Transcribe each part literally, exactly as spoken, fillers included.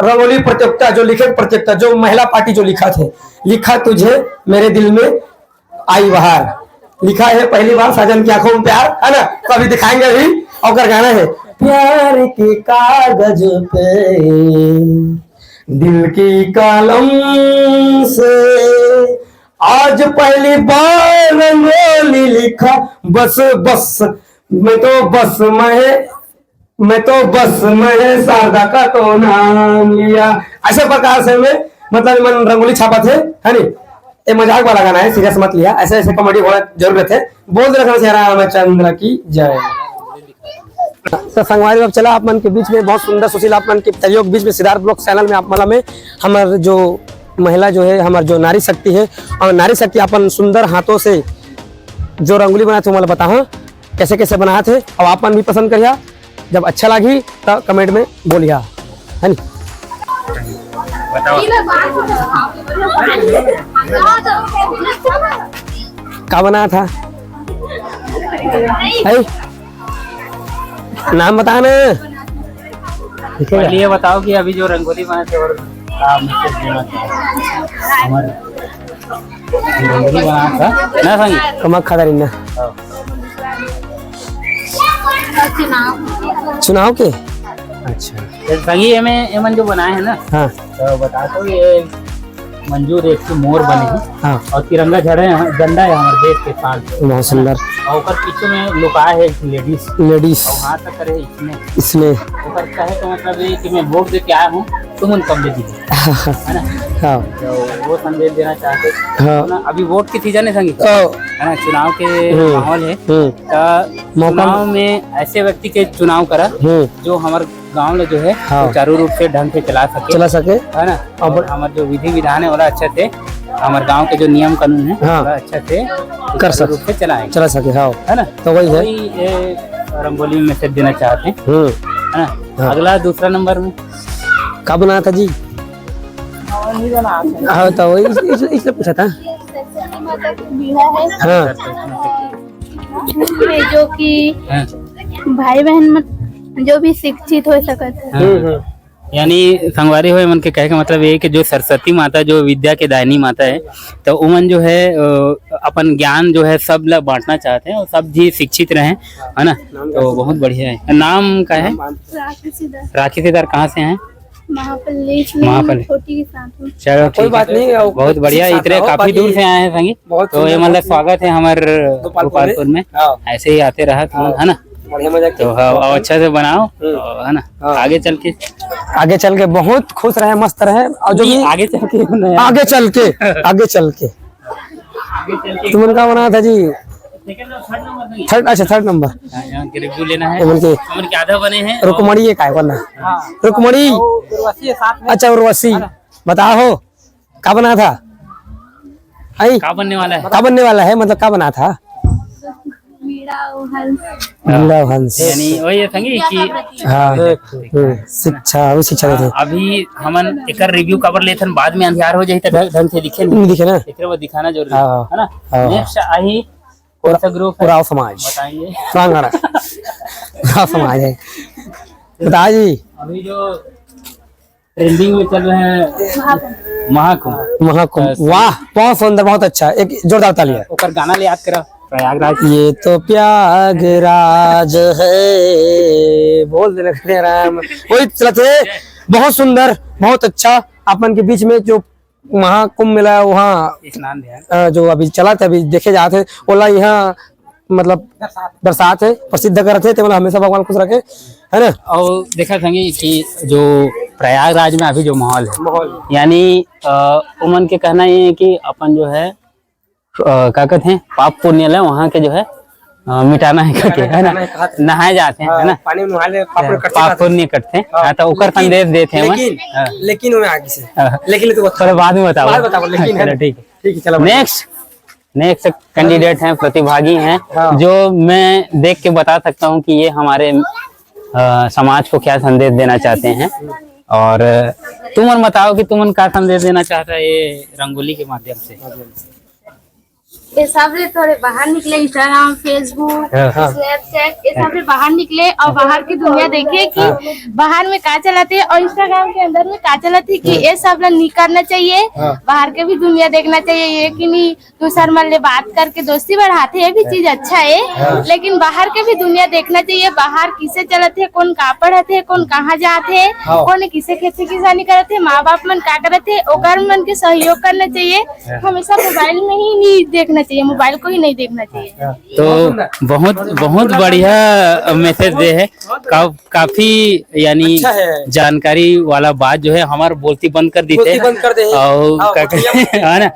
रंगोली प्रतियोगिता, जो लिखे के प्रतियोगिता, जो महिला पार्टी जो लिखा थे, लिखा तुझे मेरे दिल में आई बहार, लिखा है पहली बार साजन की आंखों में प्यार, है ना? तो अभी दिखाएंगे अभी। और गाना है प्यार के कागज पे दिल की कलम से आज पहली बार रंगोली लिखा, बस बस मैं तो बस मैं मैं तो बस मैं शारदा का तो नाम लिया। ऐसे प्रकार से मैं, मतलब, मन रंगोली छापा थे, है नी? ये मजाक वाला गाना है, सीरियस मत लिया। ऐसे ऐसे कॉमेडी होना जरूरत है। बोल दे रखना से रामचंद्र की जय। तो संगवारी, अब चला आप मन के बीच में बहुत सुंदर सुशील आप मन के सहयोग बीच में सिद्धार्थ ब्लॉग चैनल में आप मला में हमार जो महिला जो है, हमार जो नारी शक्ति है, और नारी शक्ति अपन सुंदर हाथों से जो रंगोली बनाए थे, मला बताहा कैसे कैसे बनाए थे, और आप मन भी पसंद करिया। जब अच्छा लागी तो कमेंट में बोलिया, है नी? बताओ। का बनाया था? है? नाम बताना। पहले ये बताओ कि अभी जो रंगोली बनाए थे और का मैसेज देना चाहते हैं? हमारे रंगोली बनाए था ना संगी? कमक खा रही ना। हाँ। चुनाव के? अच्छा। तो संगी, ये में, ये मन जो बनाए हैं ना, हाँ। तो बता दो, ये मंजूर एक ठो मोर बने हैं। हाँ। और तिरंगा झंडा है, झंडा है हमारे देश के शान। बहुत सुंदर। और ओकर पीछे में लुकाए है एक लेडीज। लेडीज। और हाथ तक करे इसमें। इसमें। ओकर कहे तो मतलब ये कि मैं वोट दे के आया हूँ, तुम उन कब दे दीजिए। है ना? हाँ। तो वो संदेश देना चाहते हैं। हाँ। ना, अभी वोट की सीजन है संगी। ओ। है ना, चुनाव के हम्म। माहौल है। हम्म। तो मौका चुनाव में ऐसे व्यक्ति के चुनाव करा हम्म। जो हमारे गांव में जो है हाँ। सुचारू रूप से ढंग से चला सके। चला सके। है ना? और और हमारे जो विधि विधान है, ओला अच्छा से, हमारे गांव के जो नियम कानून है, हाँ। ओला अच्छा से कर सुचारू सक-, रूप से चलाएंगे। चला सके, हाँ। है ना? तो वही है। वही, ए, रंगोली में मैसेज देना चाहते हैं। हम्म। है ना? हाँ। अगला दूसरा नंबर में। का बनाया था जी? हाँ, तो वही इस-, इस-, इसलिए पूछा था। सरस्वती माता की पीढ़ा है। हाँ। ये जो कि हाँ। भाई बहन मत, जो भी शिक्षित हो सकत है। हाँ। हम्म, हम्म। यानी संगवारी हो, मन के कहे के मतलब ये कि जो सरस्वती माता जो विद्या के दायनी माता है, तो उमन जो है, अ, अपन ज्ञान जो है सब ला बांटना चाहते हैं और सब भी शिक्षित रहें, है ना? तो बहुत बढ़िया है। नाम का है? राखी सिद्धार्थ। राखी सिद्धार्थ कहाँ से हैं? महापल्ली से महापल्ली। छोटी के साथ में। चलो, कोई ठीक बात है। नहीं, वो बहुत बढ़िया, साथ इतने रहो, काफी बाकी दूर से आए हैं संगी। बहुत तो ये सुंदर, मतलब बहुत स्वागत है हमारे गोपालपुर में। गोपालपुर में। हाँ। ऐसे ही आते रहा तुम, हाँ। है ना? बढ़िया मजा तो किया। हाँ, और अच्छा से बनाओ, हम्म। तो है ना? हाँ। आगे चल के आगे चल के बहुत खुश रहे, मस्त रहे, और जो नहीं, भी आगे चल के नहीं। आगे चल के, आगे चल के। आगे चल के तुमन का बनाया था जी? Second और third number नहीं। Third, अच्छा, third number। हाँ, यहाँ के review लेना है। ये मन के तुमन के आधा बने हैं और रुक्मणी ये काय करना? हाँ। रुक्मणी। और उर्वशी है साथ में। अच्छा, उर्वशी। है ना? बताओ, का बना था? आई? का बनने वाला है? का बनने वाला है, मतलब, का बना था? मीरा और हंस। मीरा और हंस। यानी वही है संगी कि हाँ, हम्म, शिक्षा, वो शिक्षा देते हैं। अभी हमन एकर review काबर लेथन, बाद में अंधियार हो जाही त ढंग, ढंग से दिखे नहीं। नहीं दिखे ना? एकरे बर दिखाना जरूरी हाँ, है ना? हाँ, हाँ। Next आही कौन सा group है? उरांव समाज। बताएंगे। उरांव गण। उरांव समाज है। बता जी। अभी जो trending में चल रहे हैं महाकुंभ। महाकुंभ। अ, वाह, बहुत सुंदर, बहुत अच्छा, एक जोरदार तालियां। ओकर गाना ले याद करा, प्रयागराज। ये तो प्रयागराज है, बोल देना, हरे राम। वही चलत हे, बहुत सुंदर, बहुत अच्छा। अपन के बीच में जो महाकुंभ मेला वहाँ स्नान ध्यान। अ, जो अभी चलत हे, अभी देखे जात हे, ओला यहाँ मतलब दर्शात हे, प्रसिद्ध करत हे, ते मतलब हमेशा भगवान खुश रखे, है ना? और देखा संगी कि जो प्रयागराज में अभी जो माहौल है, माहौल। यानी, अ, उमन के कहना ये है कि अपन जो है, अ, का कहते हैं, पाप पुण्य ले वहाँ के जो है, अ, मिटाना है करके, है ना? मिटाना है, कहा थे। नहाए जाते हैं, हाँ, है ना? पानी में नहा ले, पाप पुण्य कटते पाप जाते हैं। पुण्य कटते हैं। हाँ। हाँ, तो ओकर लेकिन, संदेश देते हैं उमन। लेकिन, हाँ। लेकिन उमन आगे से। हाँ। लेकिन तो थोड़ा बाद में बताओ। बाद में बताओ, लेकिन, है चलो, ना? ठीक है। ठीक है, चलो, next। Next candidate हैं, प्रतिभागी हैं, हाँ। जो मैं देख के बता सकता हूँ कि ये हमारे, अ, समाज को क्या संदेश देना चाहते हैं। और तुमन बताओ कि तुमन का संदेश देना चाहता है ये रंगोली के माध्यम से? ये सब ले थोड़े बाहर निकले, Instagram, Facebook, हाँ। Snapchat, ये सब ले बाहर निकले और बाहर की दुनिया देखे कि हाँ। बाहर में का चलत हे और Instagram के अंदर में का चलत हे कि हाँ। ये सब ला नहीं करना चाहिए। हाँ। बाहर के भी दुनिया देखना चाहिए, ये कि नहीं दूसर मन ले बात करके दोस्ती बढ़ाथे, ये भी चीज अच्छा है। हाँ। लेकिन बाहर के भी दुनिया देखना चाहिए, बाहर किसे चलत हे, कौन का पढ़त हे, कौन कहाँ जात हे, हाँ। कौन किसे खेती किसानी करत हे, माँ बाप मन का करत हे, ओकर मन के सहयोग करना चाहिए। हमेशा मोबाइल में ही नहीं देखना चाहिए, मोबाइल को ही नहीं देखना चाहिए। तो बहुत, बहुत बढ़िया मैसेज दे है। का, काफी यानी अच्छा है। जानकारी वाला बात जो है हमार बोलती बंद कर दीते बोलती हैं। बंद कर दे। और हाँ, का, बोलती है। है ना?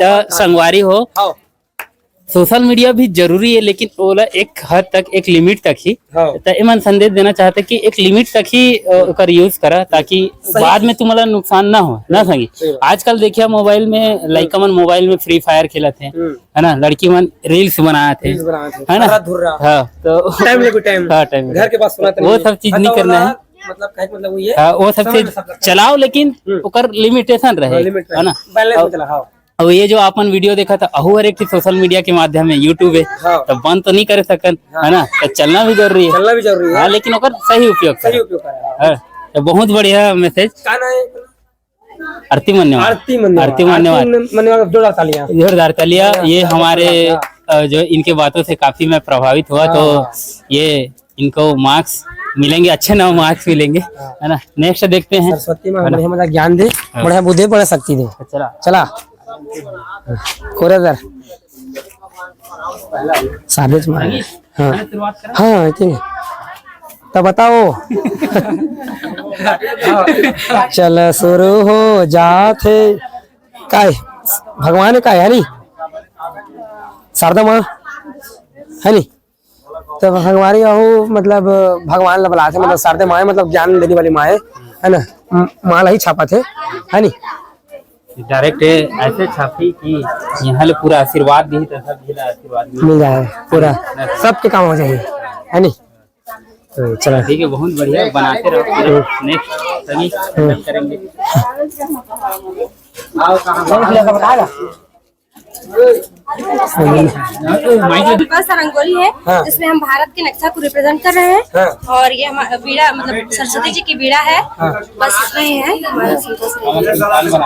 तो संगवारी हो, हाँ। सोशल मीडिया भी जरूरी है, लेकिन ओला एक हद तक, एक लिमिट तक ही। हाँ। तो एमन संदेश देना चाहते कि एक लिमिट तक ही, अ, ओकर यूज़ करा, ताकि सही। बाद में तुम्हारा नुकसान ना हो, ना संगी। सही बात। आजकल देखिए, मोबाइल में, लड़का मन मोबाइल में फ्री फायर खेलत हैं, हम्म। है ना, लड़की मन रील्स बनात हैं, रील्स बनात हैं, है ना? धुर्रा, धुर्रा। हाँ, तो टाइम लेके टाइम। हाँ, टाइम लेके। घर के पास सुनाते वो नहीं। सब चीज नहीं करना है। मतलब, कहे के मतलब वो ये हाँ, वो सब समय चीज में सब करते हैं। चलाओ, लेकिन हम्म। ओकर लिमिटेशन रहे, हाँ, लिमिट रहे। है ना? बैलेंस में और चला, हाँ। अब ये जो आपन वीडियो देखा था, अहू हर एक ठे सोशल मीडिया के माध्यम में, YouTube है, हाँ। तो बंद तो नहीं कर सकन, हाँ। है ना? तो चलना भी जरूरी है। चलना भी जरूरी है। हाँ, लेकिन ओकर सही उपयोग सही करें। उपयोग करें, हाँ। हाँ, तो बहुत बढ़िया मैसेज। का नाम है? आरती मन्यवाल। आरती मन्यवाल। आरती मन्यवाल। आरती मन्यवाल, जोरदार तालियां। जोरदार तालियां। हाँ, ये हाँ, हमारे, हाँ। अ, जो इनके बातों से काफी मैं प्रभावित हुआ, तो हाँ। ये इनको मार्क्स मिलेंगे, अच्छे नौ मार्क्स मिलेंगे, हाँ। है ना? नेक्स्ट देखते हैं, सरस्वती माँ है ना? बढ़िया मजा ज्ञान दे, हाँ। बढ़िया बुद्धि, बढ़िया शक्ति दे। चला। चला। कोरे दर। साबित माँ। हाँ। हाँ, ठीक है। तो बताओ। चल शुरू हो जात हे। काय? भगवान काय है नी? शारदा माँ है नी? तो संगवारी अहू, मतलब, भगवान ला बलाथे, मतलब, शारदा माँ, मतलब, ज्ञान देने वाली माँ है, है ना? म-, माँ ला ही छापत हे, है नी? डायरेक्ट ऐसे छापी कि यहाँ ले पूरा आशीर्वाद दी, तो सब जिला आशीर्वाद मिल मिल जाए, पूरा, सबके काम हो जाए, है नी? तो चला। ठीक है, बहुत बढ़िया, बनाते रहो, पूरा नेक्स्ट सभी हम्म। करेंगे। सिंपल सा रंगोली है, हाँ। जिसमें हम भारत के नक्शा को रिप्रेजेंट कर रहे हैं। हाँ। और ये हमारा वीणा, मतलब सरस्वती जी की वीणा है। हाँ। बस इतना ही है हमारा सिंपल सा।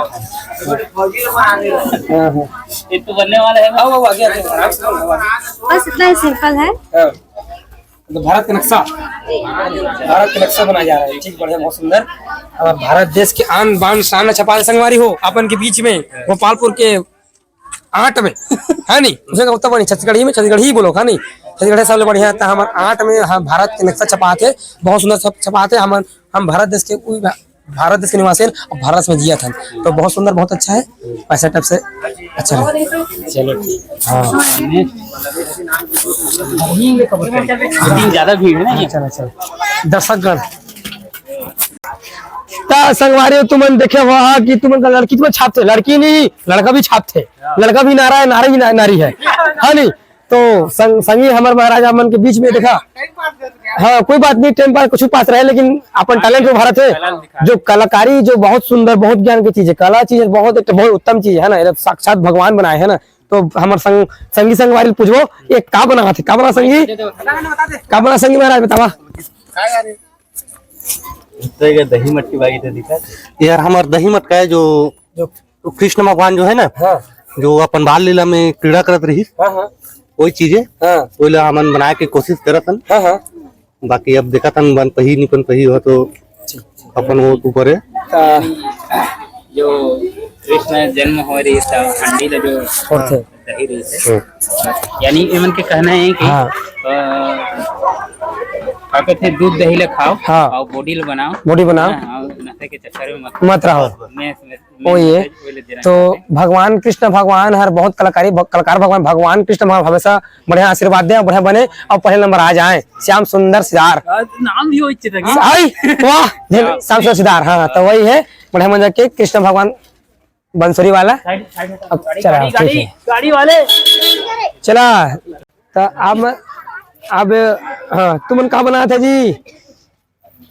हाँ, हाँ। ये तो बनने वाला है। आओ, आओ, आगे, आगे, आराम से आओ, आराम से। बस इतना ही सिंपल है। हाँ। तो भारत का नक्शा, भारत का नक्शा बनाया जा रहा है। ठीक, बढ़िया, बहुत सुंदर। अब भारत देश के आन बान शान छपा दे संगवारी हो, अपन के बीच में गोपालपुर के आठ में, है नी? उसे कब तक बनी? छत्तीसगढ़ी में, छत्तीसगढ़ी ही बोलो, है नी? छत्तीसगढ़ी सबले बढ़िया था हमारे आठ में, हम भारत के नक्शा छपाते, बहुत सुंदर छप-, छपाते। हम, हम भारत देश के, उ-, भारत देश के निवासी हैं, अब भारत में जिया था, तो बहुत सुंदर, बहुत अच्छा है। पैसा टाइप से अच्छा है। चलो, ठीक। हाँ। गर्मी में कब होता है? लेकिन ज्यादा भीड़ है ना ये। चलो, चलो। दर्शकगण, त संगवारी हो, तुमन देखे हुआ कि तुमन का लड़की तुमन छापते, लड़की नहीं, लड़का भी छापते, लड़का भी नारा है, नारी भी ना-, नारी है, है नी? तो संग-, संगी हमर महाराज आप मन के बीच में देखा, हाँ, कोई बात नहीं, टाइम पास कुछ पास रहे, लेकिन अपन टैलेंट उभारत हे। जो कलाकारी, जो बहुत सुंदर, बहुत ज्ञान की चीज है, कला चीज है, बहुत एक बहुत उत्तम चीज है ना, ये साक्षात भगवान बनाए है ना। तो हमर संग, संगी संगवारी पूछबो, ये का बना थे, का बना संगी, का बना संगी महाराज, बतावा। तो ये दही मटकी बाकी तो दिखा। यार, हमार दही मटका है जो, जो कृष्ण भगवान जो है ना, हाँ। जो अपन बाल लीला में क्रीड़ा करत रही, हाँ, हाँ। वही चीज है। हाँ। वही ला हमन बनाए के कोशिश करत हन। हाँ, हाँ। बाकी अब देखत हन बन पही नहीं बन पही हो तो ठीक, ठीक। अपन वो ऊपर है। आ, जो कृष्ण जन्म हो रही था, हंडी ला जो होथे। सही रही है। हम्म। यानी एमन के कहना है कि, हाँ। अ, का कहते हैं, दूध दही ले खाओ, हाँ। और बॉडी ले बनाओ। बॉडी बनाओ। हाँ, और नशे के चक्कर में मत मत रहो। मैं, मैं, मैं ओ ये, नशे वाले देना तो चाहते हैं। भगवान कृष्ण भगवान हर बहुत कलाकारी, भ-, कलाकार भगवान, भगवान कृष्ण भगवान हमेशा बढ़िया आशीर्वाद दे और बढ़िया बने और पहले नंबर आ जाए। श्याम सुंदर सिदार। आ, नाम भी वही चीज है। आई, वाह, हाँ। श्याम सुंदर सिदार, हाँ, तो वही है, बढ़िया मंजर के कृष्ण भगवान बंसुरी वाला। साइड, साइड हटा। अब गाड़ी, चला, गाड़ी, ठीक गाड़ी, है। गाड़ी वाले। चला, तो अब, अब, हाँ, तुमन का बना था जी?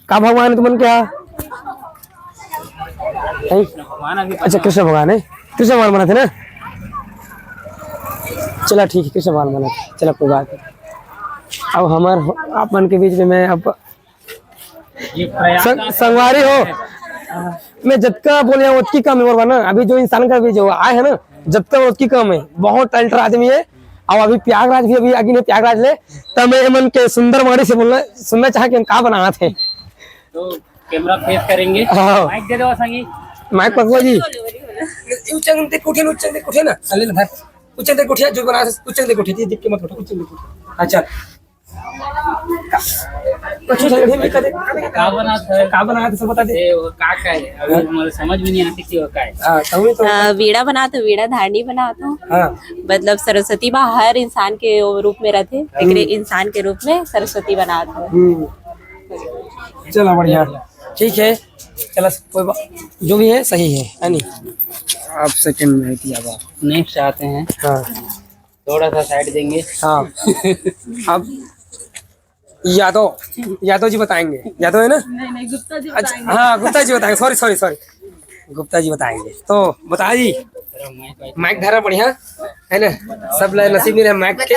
का भगवान है तुमन क्या? हैं? भगवान अभी अच्छा, कृष्ण भगवान है, कृष्ण भगवान बना थे ना? चला ठीक है, कृष्ण भगवान बना, चला कोई बात नहीं। अब हमर आप मन के बीच में मैं अब ये प्रयास संग-, संगवारी हो, मैं जतका बोले ओतकी कम है, और ना अभी जो इंसान का भी जो आए है ना, जतका ओतकी कम है, बहुत टैलेंटेड आदमी है। और अभी प्रयागराज भी अभी आगे नहीं, प्रयागराज ले, तब मैं एमन के सुंदर माड़ी से बोलना, सुनना चाहे कि हम का बनावत है। तो कैमरा फेस करेंगे। हाँ। माइक दे दो संगी। माइक पकड़ो जी। उच्चंग दे कुठे ना, उच्चंग दे कुठे ना, अनिल भाई। उच्चंग दे कुठे, जो बना, उच्चंग दे कुठे, दिख के मत उठा, उच्चंग दे कुठे। अच्छा। कुछ नहीं, नहीं, कदे, कदे, का बना था? का बना था, सब बता दे। ए, वो का का है? अभी हाँ। हमारे समझ में नहीं आती कि वो का है। हाँ, तभी तो। अ, वीणा बनात हो, वीणा धारणी बनात हो। हाँ। मतलब सरस्वती बा हर इंसान के वो रूप में रहते, हाँ। एकरे इंसान के रूप में सरस्वती बनात हो। हम्म। चला बढ़िया, ठीक है, चला कोई बा-, जो भी है सही है, है नी? आप सेकंड में किया बात। नेक्स्ट आते हैं। हाँ। थोड़ा सा साइड देंगे। हाँ। अब यादव, यादव जी बताएंगे। यादव है ना? नहीं, नहीं, गुप्ता जी अच्छा, बताएंगे। हाँ, गुप्ता जी बताएंगे। Sorry, sorry, sorry, Gupta ji बताएंगे। तो बता जी, माइक धरा बढ़िया, है ना? सब ला नसीब नहीं रहे माइक के।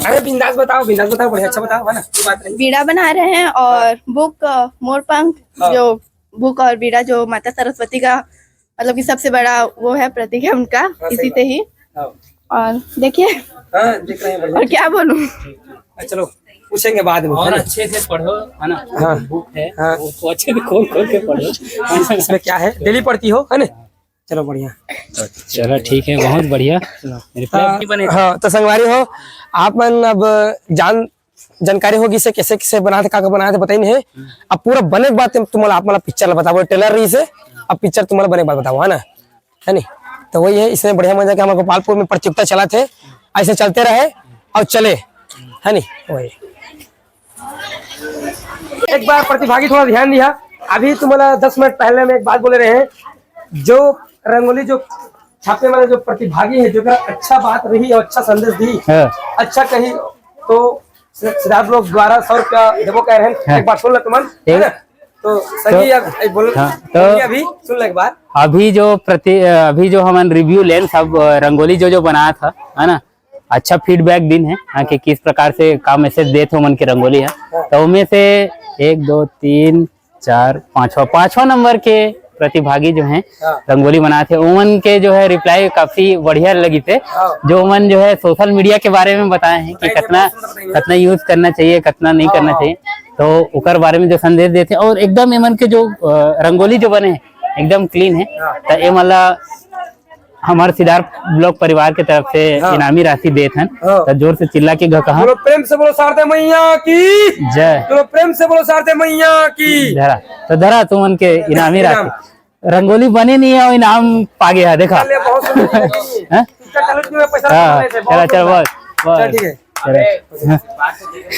अरे बिंदास बताओ, बिंदास बताओ, बढ़िया, अच्छा बताओ, है ना? कोई बात नहीं। वीणा बना रहे हैं और बुक, अ, मोरपंख, हाँ। जो बुक और वीणा जो माता सरस्वती का, मतलब कि सबसे बड़ा वो है, प्रतीक है उनका, हाँ, सही इसी बात। से ही। हाँ। और देखिए, हाँ, दिख रहे हैं, बढ़िया। और क्या बोलूं? हाँ, चलो, पूछेंगे बाद में, और है ना? अच्छे से पढ़ो, है ना? हाँ। बुक है, हाँ। उसको अच्छे से खोल खोल के पढ़ो। इसमें क्या है, डेली पढ़ती हो, है ना? चलो, बढ़िया। चलो, ठीक है, बहुत बढ़िया। चलो। रिप्लाई हाँ, नहीं बने। हाँ, तो संगवारी हो, आप मन अब जान जानकारी होगी से कैसे कैसे बनाते, का का बनाते, बताइन हे। अब पूरा बने के बाद तुम, तुम्हारा, आप मतलब पिक्चर ला बताओ, ट्रेलर रही से, अब पिक्चर तुम्हारा बने के बाद बताओ, है ना? है नी? तो वही है, इसमें बढ़िया मजा कि हमारे गोपालपुर में प्रतियोगिता चला थे, ऐसे चलते रहे और चले, है नी? वही। एक बार प्रतिभागी थोड़ा ध्यान दिया, अभी तुम्हारा दस मिनट पहले मैं एक बात बोले रहे हैं, जो रंगोली जो छापने वाले जो प्रतिभागी है, जो अच्छा बात रही और अच्छा संदेश दी, हाँ। अच्छा कही, तो सिद्धार्थ लोग द्वारा सौ रुपया देबो कह रहे हैं। हाँ। एक बार सुन ले तुमन, है एक ना? तो संगी तो अब एक बोल, हाँ, तो बोलिए अभी, सुन ले एक बार। अभी जो प्रति, अभी जो हमन रिव्यू लेन सब, अ, रंगोली जो, जो बनाया था, है ना, अच्छा फीडबैक दिन है, हाँ, कि किस प्रकार से का मैसेज देत हो मन के रंगोली है। हाँ। तो उनमें से एक, दो, तीन, चार, पांचवा, पांचवा नंबर के प्रतिभागी जो हैं, हाँ। रंगोली बनाए थे, उमन के जो है रिप्लाई काफी बढ़िया लगी थे। हाँ। जो उमन जो है सोशल मीडिया के बारे में बताए हैं कि बताइए, कतना, बहुत सुंदर बताइए। कतना यूज़ करना चाहिए, कतना नहीं हाँ, करना हाँ। चाहिए, तो ओकर बारे में जो संदेश देते हैं। और एकदम एमन के जो, अ, रंगोली जो बने हैं, एकदम क्लीन है। हाँ। तो ए मला हमारे सिद्धार्थ ब्लॉग परिवार के तरफ से हाँ। इनामी राशि देत हन। हाँ। तो जोर से चिल्ला के घ कहा। बोलो, प्रेम से बोलो शारदा मैया की। जय। बोलो, प्रेम से बोलो शारदा मैया की। धरा, तो धरा तुमन के इनामी इनाम। राशि। रंगोली बने नहीं है, इनाम पागे है, देखा। चलिए, बहुत सुंदर। हैं? इसका चलो, तुम्हें पैसा हाँ, कमा लेते हैं, चला, बहुत चल, सुंदर। बस, बस। चल, ठीक है। चला। हाँ।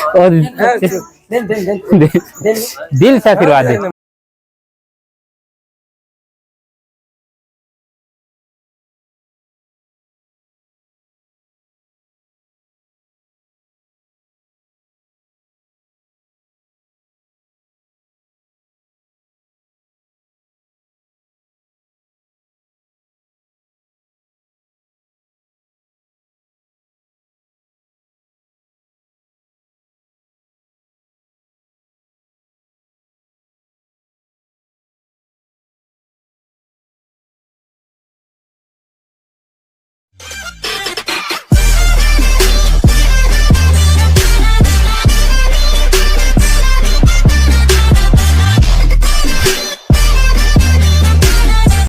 और हाँ, चलो। दे, दे, दे। दे, दिल से आशीर्वाद दे।